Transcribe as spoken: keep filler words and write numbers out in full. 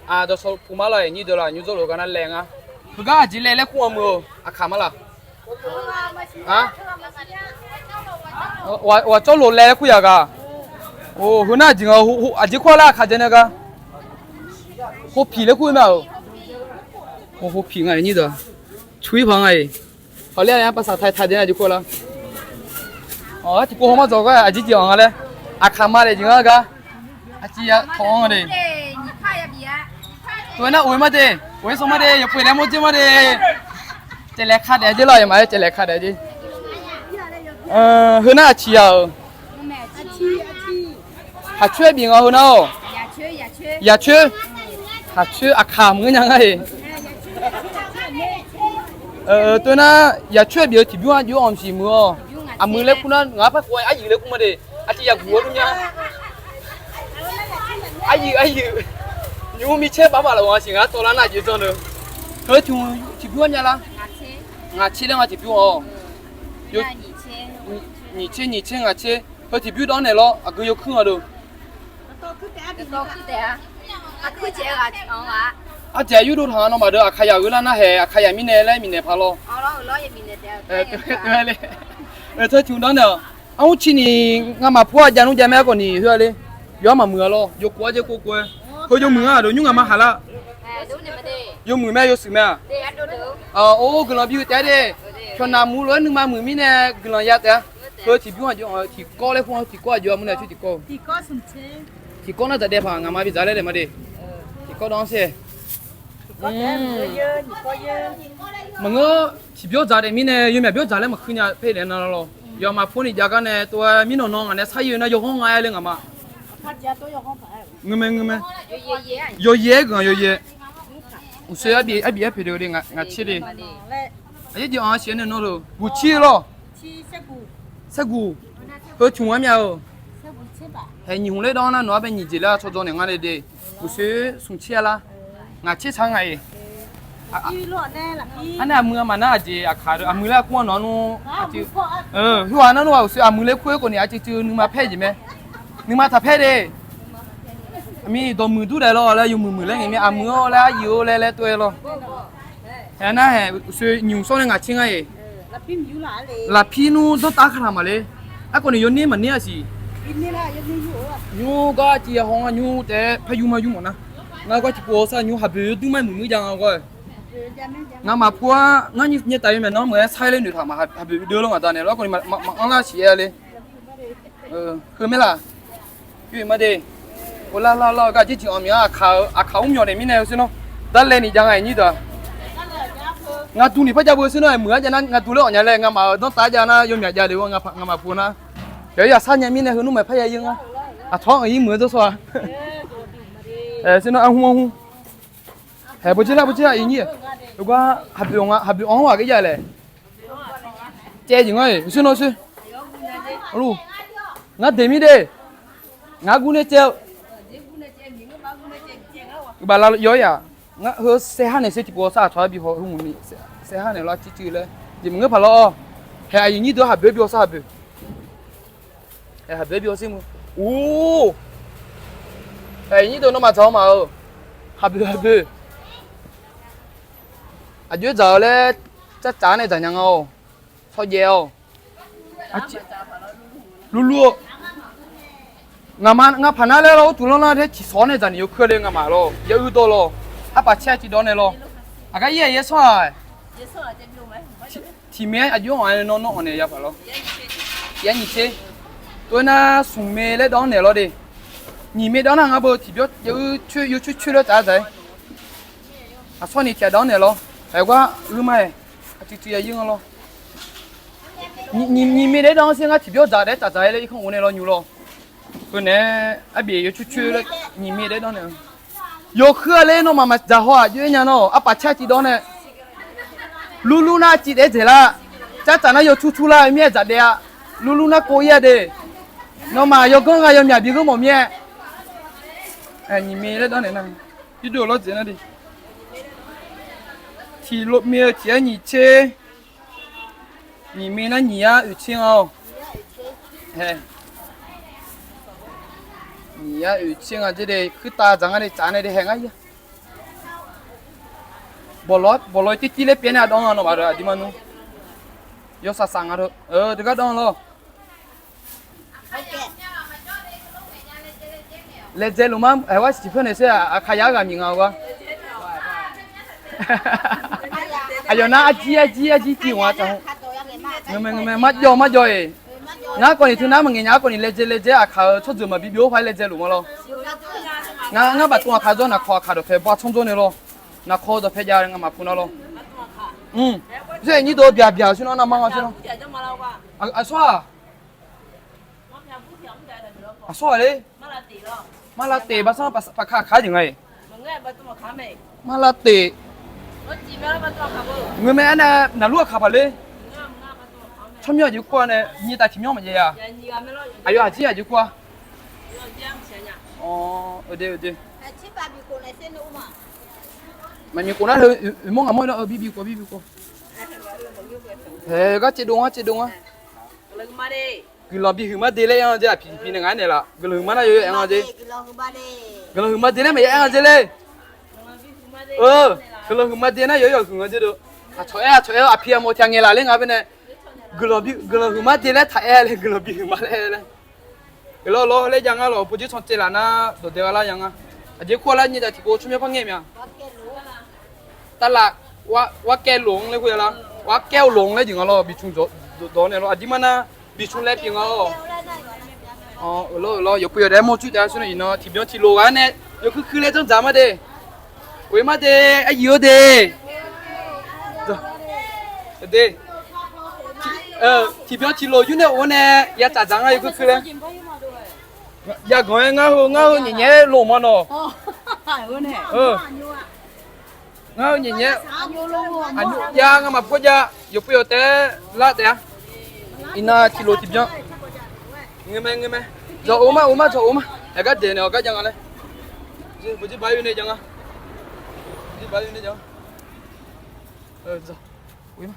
Aqdawq sawq puq ma laq-iq nyir deuq laq nymr dzawrlof gar nar laev ngar. Heugar aqjeq laev laer kur-anr muiq-eu aqkaq ma laq. Ghaq cawrlof laev kur yaq gaq. Oq, heu nar aqjeq nga, aqjeq kur-a lar aqkaq dzae nae gar. Khopiq laer kur-eu mae-aq. Oq, khopiq nga-iq nyir deuq. Cuq-ir paq nga-iq. Hawq ler-a, yar pavsaq taq taq dae nar aqjeq kur-a lar. Awq, tiqpov haw mar dzawq gar aqjeq jeq-anr nga laer. Aqkaq ma daef jeq ngar gar. Aqciv ya tawq-anr nga de. Tov-aer nar oq-aer ma de. Oq-aer sanr ma de. Yawpuq laer mawr dzer ma de. Caevlaeq ka daef-a jer lawr, yawmaf-aer caevlaeq ka daef-a jer. Heu nar aqciq ya-euq. Haqcoer-aer bif nga heu nar-awq. Yaqcoer. Haqcoer aqkaq meuq-eu nya ngar-iq. Tov-aer nar yaqcoer-aer bif-eu tiqbymr-anr jov-anr maqsiq muiq-awq. Aqmuiq laer kur nar ngaq-anr par kov-aer aqyuif laer kur ma de. Aqciv yaqguq-awr dur nya. Aqyuif aqyuif. Nymq-mr micaer baf baf laf-awq-a siq ngar tawv lar nar jeq dzanr-eu. Heu tiqbymr-anr nya lar. Ngaq tser laer nga tiqbymr-awq. Nyiq tser nyiq tser ngaq tser. Heu tiqbymr dawr naeq lawr aqgeu yawkuir nga deuq. Aqjeq yurdov taq nga nawmaf deuq aqkaq yaq-eu lar nar haeq aqkaq yaq mirnae laer miqnaeq paq lawr. Teu tiq mr dawr naeq-awq. Armr ci ni ngamaf pur-a jav nmr jav mae-aer khawf ni khoer-a ler. Yawr maqmuiq-a lawr yawkov-ar jaer kov kov-aer. Heu yawmuiq-a deuq nymr ngaq ma haq lar. Yawmuiq mae yawshuif mae-aq. Or guiqlanq bi-eu taef-a de. Pyawqnaq muiq lof-aer nuima muiq mirnae guiqlanq ya taef-a. Heu tiqbymr aqjox-anr tiqkawv laer kur-anr tiqkawv aqjox-a mur nae coer tiqkawv. Tiqkawv nar dzaqdaev paq ngaq ma bi dzaq laer daef ma de. Tiqkawv dawv-anr shaer. Maqngeur, tiqbyawr dzaq daef mirnae yawmyaq byawr dzaq laer maqkuir nya paer daef nar lawr. Yawmaf pur ni jav gar nae tov-aer mirnan nan ngaq nae sar-ir-eu nar yawghanr nga-aer le ngaq ma. Ngeur mae ngeur mae. Yawyaer-aer guiqlanq yawyaer. Uqshoe arbif arbif-aer poeq de ngaq tser de. Aqjeq jeq-anr siq-aer nae nawr-eu buqcir lawr. Saerguq. Heu tmq-aer mya-eu. Haeq nyiq hmq laer dawr nar nawq-anr bae nyiq jeq laer tsawrjawr naeq ngar nae de. Uqshoe smq tser-a lar. Ngaq tser tsaq-anr ngaq-iq. Arnae aqmuiq-a maqnar aqjeq aqkaq deuq aqmuiq laer kur-anr nawq-anr nmr. Khoerghaq nar nmr-aq uqshoe aqmuiq laer kur-aer khawf ni aqcuiv cuiv nuima paer jeq mae. Nuima taq paer de. Aqmir dawqmuiq dur daef lawr laer yawmuiq muiq laer ngaeq mae aqmuiq-awr laer aryuif-awr laer laer tov-aer lawr. Haeq nar haeq uqshoe nyiq hmq sawr nae ngaq tser ngar-iq. Lafpir nmr danrtav kaq taq maqler. Aerkhawf ni yawner maqner-a siq. Nymr gar civ ya haw ngar nymr taef-aer par yur mar yur mawf nar. Ngar gar tiqpov sar nymr haqboeq yawduir mar muiq muir jav nga gawr-eu. Ngamaf pur-ar ngar nyaetaf yawmyaq nawr meuq-aer sar-aer ler noeqtaq maq haqboeq deuv lawr ngaq da naeq lawr khawf ni maqanr lar siq-aer le. Heu maer laq. Yur-iq ma de. Or lar lar lar-eu gar jeq jeq-anr mya aqkaq-eu aqkaq mr myawq naeq mirnae-eu sher nawr. Dar laev ni jav nga-iq nyir deuq-aq. Ngaq duq ni par jav beu sher nawr-aer muiq-ar jav nar ngaq duq laer awq nya laer ngamaf-euq danrtav jav nar yawmyaq jav le-awr ngaq maqpuq nar. Yawqha-ir yaqsar nya mirnae heu nmr maeq par ya yeur ngar. Aqcawq-anr aqyir muiq-eu dawrshawr-a. Sher nawr arhmr arhmr. Haeq bawjir lar bawjir lar iqnyir. Gar haqboeq anr-aq gar jav laer. Caev jeq ngar-iq sher nawr sher. Ngar deq mir de. Ngar gurnae caev-eu. Baflar yawr-ir-aq. Ngar heu saer har naeq sher tiqpov sar aqcawq-ar bi haw heu mqni. Saer har naeq lawr cuiv cuiv laer jeq maqngeur paq lawr-awr. Haeq aqyuif nyir deuq-anr haqboeq-aer bi haw sar haqboeq. Haeq haqboeq-aer bi haw sher mq. Or. Haeq aqyuif nyir deuq nawmaf dzaq-awr maf-eu. Haqboeq haqboeq. Aqjox-aer dzaq-eu laer carcaf nae dzaq nya nga-awq. Tsawrjaev-awq. Lurlur-eu. Ngaqma ngar paq nar laer lawr, urtuq lanr nar taer ciqsawq-awr nae dzaq ni yawkuir le ngaqma lawr, ya uir dawr lawr. Arpaf caer-a ciqdawr nae lawr. Aqgar ir-aq yaer sanr-aq. Tiq mae-aer aqjox-anr nawr nawr anq naeq ya paq lawr. Tiq-aer nyiq tser. Tov-aer nar smq mae laer dawv-anr naeq lawr de. Nyiq mae dawv nar ngar beu tiqbyawr ya uir coer yawcoer coer laer taf-aer dzaq-aer. Aqsawr ni tiq-aq dawv-anr naeq lawr. Haeq gar uir ma-aer. Aqcuiv cuiv ya yir ngar lawr. Nyiq mae daef dawv-anr sher ngar tiqbyawr dzaq daef-aer taf dzaq-aer laer irkanr ghov nae lawr nymr lawr. Heu naeq-aer arbif yawcoer coer laer nyiq mae daef dawv naeq-a. Yawkuir-a ler nawmaf maqdzaq haw-aq jov-aer nya nawr arpaf caer-a ciqdawr nae. Lurlur nar civ daef-aer dzaeq lar. Carcaf nar yawcur cur lar-eu mir-aer dzaq daef-a. Lurlur nar kov ir-a de. Nawmaf yawganr gha yawmyaq bi gheur mawf mir-aer. Nyiq mae laer dawv naeq nar. Yurdov lawr dzaeq nar de. Tiq lov mae-eu tiq-aer nyiq tser. Nyiq mae nar nyiq-aer oeq tser nga-awq. Nyiq-aer oeq tser nga dzer de, kuirtav dzaq ngar de, tsaf nae de haeq ngar ir-a. Bawqlawr, bawqlawr tirtir laer pyaev nae aqdawv-anr lanq maqdov aqdirma nmr. Yawsaq saq nga deu. Deugar dawv-anr lawr. Laejae luf ma, aer, war siq tiqpyar nae sher-aq, aqkaq yar ghaq miq nga-eu gar. Aqyawf nar arjir arjir arjir tiv ghaq-a taq. Ngeurmae ngeurmae marjawv marjawv-iq. Ngar kawvni teu nar maqngaeq nya-ar kawvni laejae laejae aqkaq-euq tsawrjeuq maqbi byov-ar paq-aer laejae luf ma lawr. Ngar ngar baqtuv aqkaq jawr naqkawq aqkaq dawqpae bawr tsawr jawr nae lawr. Naqkawq dawqpae jav-eu nga maqpu nar lawr. Mr, nyir dov byaq byaq sher nawr navmar nga sher nawr. Aqsawr-aq, aqsawr-aq le. Marlav teq baqsanr paqkaq kaq-ar jeq nga-iq. Marlav teq. Ngeurmae aernae naqlur aqkaq paq le. Tsawrmyanr aqjeq kur-a nae nyiq taf tiq myanr maqjav-a. Aqyawf aqjir aqjeq kur-a. Maqnyiq khof nar heu, uiqmawr ngaqmawr-eu nar-eu, birbi khof birbi khof. Haeq, gar caevdov ngar caevdov ngar. Guiqlanq bihuiq mar de laer aer-anr jeq aqpiq tiqpiq nae ngaq-aer naeqlaf. Guiqlanq huiq mar nar yawyaw aer-anr jeq. Guiqlanq huiq mar de laer maqya aer-anr jeq le. Guiqlanq huiq mar de nar yawyaw huiq nga jeq deuq. Aqcawq aer aqcawq aer-eu aqpiq aqmawf tiq ghaq ngaeqlaf ler nga baenae. Guiqlanq huiq mar de laer taq aer laer guiqlanq bihuiq mar laer aer laer. Eqlawr lawr laer jav ngar lawq, pawdzer tsanr tsaevlaf nar dawqdae gha lar ya nga. Aqjeq kur-a lar nyiq taf tiq khof tsawrmyanr par ngaer mya. Tavlaf, warkaev loq-anr laer khoer ya lar. Warkaev-eu loq-anr laer jeq nga lawr, biqcmq dawq nae lawr aqdirma nar biqcmq laer pyeuf nga-awq. Eqlawr eqlawr yawqpuv yawdaef-aer mawr cuir taef-a sher nar iqnan tiqbyan tiqlof ghaq-aer nae yawkuir kuir laer janrdzaq mar de. Oe mar de, aryuif-eu de. Tiqbyan tiqlof yur nae of-awr nae ya tsaf dzaq ngar yawkuir kuir laer. Yaganq-aer ngar heu ngar heu nyaef nyaef-aer loq ma nawq. Ngar heu nyaef nyaef-aer aqnymr jav ngamaf pawr jav yawqpuv yawdaef-aer lar taef-a. Iqnan tiqlof tiqbyan. Ngeur mae ngeur mae. Dzawq of mar of mar dzawq of mar. Aqgar daeq naeq-awq gar jav nga laer. Bawqjir baq-aer nae jav nga. Bawqjir baq-aer nae jav nga.